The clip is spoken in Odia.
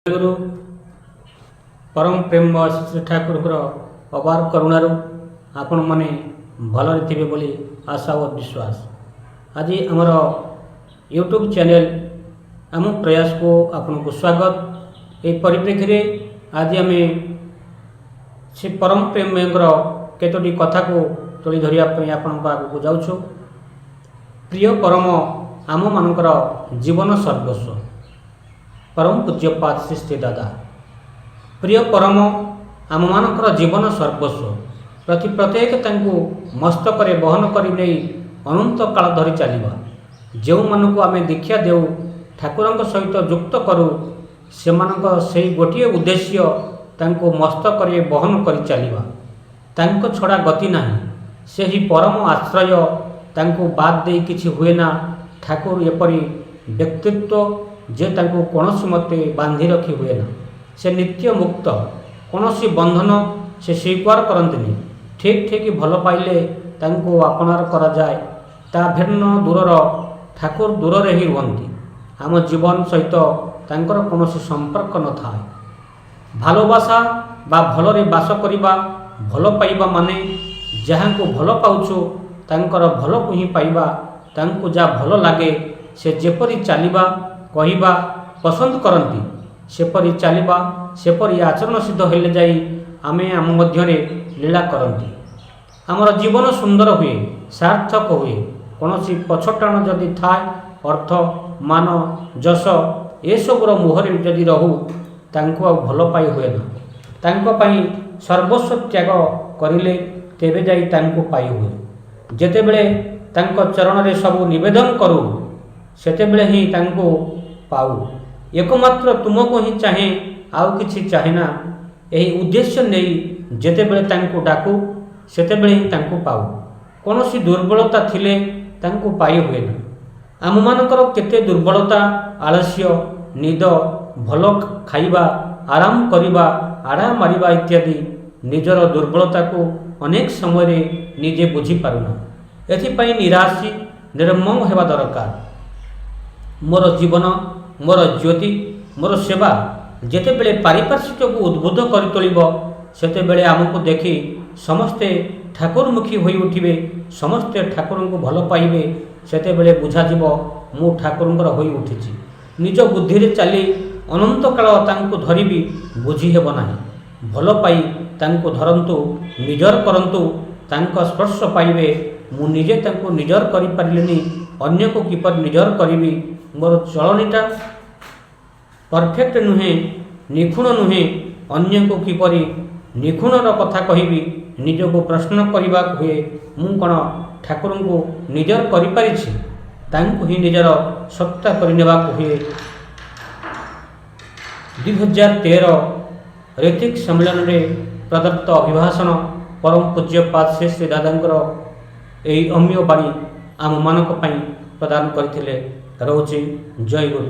ଗୁରୁ ପରମ ପ୍ରେମମୟ ଶ୍ରୀ ଠାକୁରଙ୍କର ଅପାର କରୁଣାରୁ ଆପଣମାନେ ଭଲରେ ଥିବେ ବୋଲି ଆଶା ଓ ବିଶ୍ୱାସ। ଆଜି ଆମର ୟୁଟ୍ୟୁବ୍ ଚ୍ୟାନେଲ୍ ଆମ ପ୍ରୟାସକୁ ଆପଣଙ୍କୁ ସ୍ୱାଗତ। ଏହି ପରିପ୍ରେକ୍ଷୀରେ ଆଜି ଆମେ ସେ ପରମ ପ୍ରେମମୟଙ୍କର କେତୋଟି କଥାକୁ ତୋଳି ଧରିବା ପାଇଁ ଆପଣଙ୍କ ଆଗକୁ ଯାଉଛୁ। ପ୍ରିୟ ପରମ ଆମମାନଙ୍କର ଜୀବନ ସର୍ବସ୍ୱ। ପରମ ପୂଜ୍ୟପାଦ ଶ୍ରୀ ଶ୍ରୀ ଦାଦା। ପ୍ରିୟ ପରମ ଆମମାନଙ୍କର ଜୀବନ ସର୍ବସ୍ୱ। ପ୍ରତି ପ୍ରତ୍ୟେକ ତାଙ୍କୁ ମସ୍ତକରେ ବହନ କରି ନେଇ ଅନନ୍ତ କାଳ ଧରି ଚାଲିବା। ଯେଉଁମାନଙ୍କୁ ଆମେ ଦୀକ୍ଷା ଦେଉ, ଠାକୁରଙ୍କ ସହିତ ଯୁକ୍ତ କରୁ, ସେମାନଙ୍କ ସେଇ ଗୋଟିଏ ଉଦ୍ଦେଶ୍ୟ, ତାଙ୍କୁ ମସ୍ତକରେ ବହନ କରି ଚାଲିବା। ତାଙ୍କ ଛଡ଼ା ଗତି ନାହିଁ। ସେହି ପରମ ଆଶ୍ରୟ, ତାଙ୍କୁ ବାଦ ଦେଇ କିଛି ହୁଏ ନା। ଠାକୁର ଏପରି ବ୍ୟକ୍ତିତ୍ୱ ଯେ ତାଙ୍କୁ କୌଣସି ମତେ ବାନ୍ଧି ରଖି ହୁଏ ନା। ସେ ନିତ୍ୟ ମୁକ୍ତ। କୌଣସି ବନ୍ଧନ ସେ ସ୍ୱୀକାର କରନ୍ତିନି। ଠିକ୍ ଠିକ୍ ଭଲ ପାଇଲେ ତାଙ୍କୁ ଆପଣାର କରାଯାଏ। ତା ଭିନ୍ନ ଦୂରର ଠାକୁର ଦୂରରେ ହିଁ ରୁହନ୍ତି। ଆମ ଜୀବନ ସହିତ ତାଙ୍କର କୌଣସି ସମ୍ପର୍କ ନଥାଏ। ভালোবাসା ବା ଭଲରେ ବାସ କରିବା, ଭଲ ପାଇବା ମାନେ ଯାହାଙ୍କୁ ଭଲ ପାଉଛୁ, ତାଙ୍କର ଭଲକୁ ହିଁ ପାଇବା। ତାଙ୍କୁ ଯାହା ଭଲ ଲାଗେ, ସେ ଯେପରି ଚାଲିବା, କହିବା ପସନ୍ଦ କରନ୍ତି, ସେପରି ଚାଲିବା, ସେପରି ଆଚରଣ ସିଦ୍ଧ ହେଲେ ଯାଇ ଆମେ ଆମ ମଧ୍ୟରେ ଲୀଳା କରନ୍ତି। ଆମର ଜୀବନ ସୁନ୍ଦର ହୁଏ, ସାର୍ଥକ ହୁଏ। କୌଣସି ପଛଟାଣ ଯଦି ଥାଏ, ଅର୍ଥ, ମାନ, ଯଶ ଏସବୁର ମୋହରେ ଯଦି ରହୁ, ତାଙ୍କୁ ଆଉ ଭଲ ପାଇ ହୁଏ ନା। ତାଙ୍କ ପାଇଁ ସର୍ବସ୍ୱ ତ୍ୟାଗ କରିଲେ ତେବେ ଯାଇ ତାଙ୍କୁ ପାଇ ହୁଏ। ଯେତେବେଳେ ତାଙ୍କ ଚରଣରେ ସବୁ ନିବେଦନ କରୁ, ସେତେବେଳେ ହିଁ ତାଙ୍କୁ ପାଉ। ଏକମାତ୍ର ତୁମକୁ ହିଁ ଚାହେଁ, ଆଉ କିଛି ଚାହେଁ ନା, ଏହି ଉଦ୍ଦେଶ୍ୟ ନେଇ ଯେତେବେଳେ ତାଙ୍କୁ ଡାକୁ, ସେତେବେଳେ ହିଁ ତାଙ୍କୁ ପାଉ। କୌଣସି ଦୁର୍ବଳତା ଥିଲେ ତାଙ୍କୁ ପାଇ ହୁଏ ନା। ଆମମାନଙ୍କର କେତେ ଦୁର୍ବଳତା, ଆଳସ୍ୟ, ନିଦ, ଭଲ ଖାଇବା, ଆରାମ କରିବା, ଆଡ଼ା ମାରିବା ଇତ୍ୟାଦି। ନିଜର ଦୁର୍ବଳତାକୁ ଅନେକ ସମୟରେ ନିଜେ ବୁଝିପାରୁନା। ଏଥିପାଇଁ ନିରାଶ, ନିର୍ମମ ହେବା ଦରକାର। ମୋର ଜୀବନ, ମୋର ଜ୍ୟୋତି, ମୋର ସେବା ଯେତେବେଳେ ପାରିପାର୍ଶ୍ୱିକକୁ ଉଦ୍ବୁଦ୍ଧ କରି ତୋଳିବ, ସେତେବେଳେ ଆମକୁ ଦେଖି ସମସ୍ତେ ଠାକୁରମୁଖୀ ହୋଇ ଉଠିବେ, ସମସ୍ତେ ଠାକୁରଙ୍କୁ ଭଲ ପାଇବେ। ସେତେବେଳେ ବୁଝାଯିବ, ମୁଁ ଠାକୁରଙ୍କର ହୋଇ ଉଠିଛି। ନିଜ ବୁଦ୍ଧିରେ ଚାଲି ଅନନ୍ତ କାଳ ତାଙ୍କୁ ଧରିବି, ବୁଝି ହେବ ନାହିଁ। ଭଲ ପାଇ ତାଙ୍କୁ ଧରନ୍ତୁ, ନିଜର କରନ୍ତୁ, ତାଙ୍କ ସ୍ପର୍ଶ ପାଇବେ। ମୁଁ ନିଜେ ତାଙ୍କୁ ନିଜର କରିପାରିଲିନି, ଅନ୍ୟକୁ କିପରି ନିଜର କରିବି? ମୋର ଚଳଣିଟା ପରଫେକ୍ଟ ନୁହେଁ, ନିଖୁଣ ନୁହେଁ, ଅନ୍ୟକୁ କିପରି ନିଖୁଣର କଥା କହିବି? ନିଜକୁ ପ୍ରଶ୍ନ କରିବାକୁ ହୁଏ, ମୁଁ କ'ଣ ଠାକୁରଙ୍କୁ ନିଜର କରିପାରିଛି? ତାଙ୍କୁ ହିଁ ନିଜର ସତ୍ତା କରିନେବାକୁ ହୁଏ। 2013 ଋତ୍ୱିକ୍ ସମ୍ମିଳନୀରେ ପ୍ରଦତ୍ତ ଅଭିଭାଷଣ। ପରମ ପୂଜ୍ୟପାଦ ଶ୍ରୀ ଶ୍ରୀ ଦାଦାଙ୍କର ଏହି ଅମୀୟ ବାଣୀ ଆମମାନଙ୍କ ପାଇଁ ପ୍ରଦାନ କରିଥିଲେ। ରହୁଛି, ଜୟ ଗୁରୁ।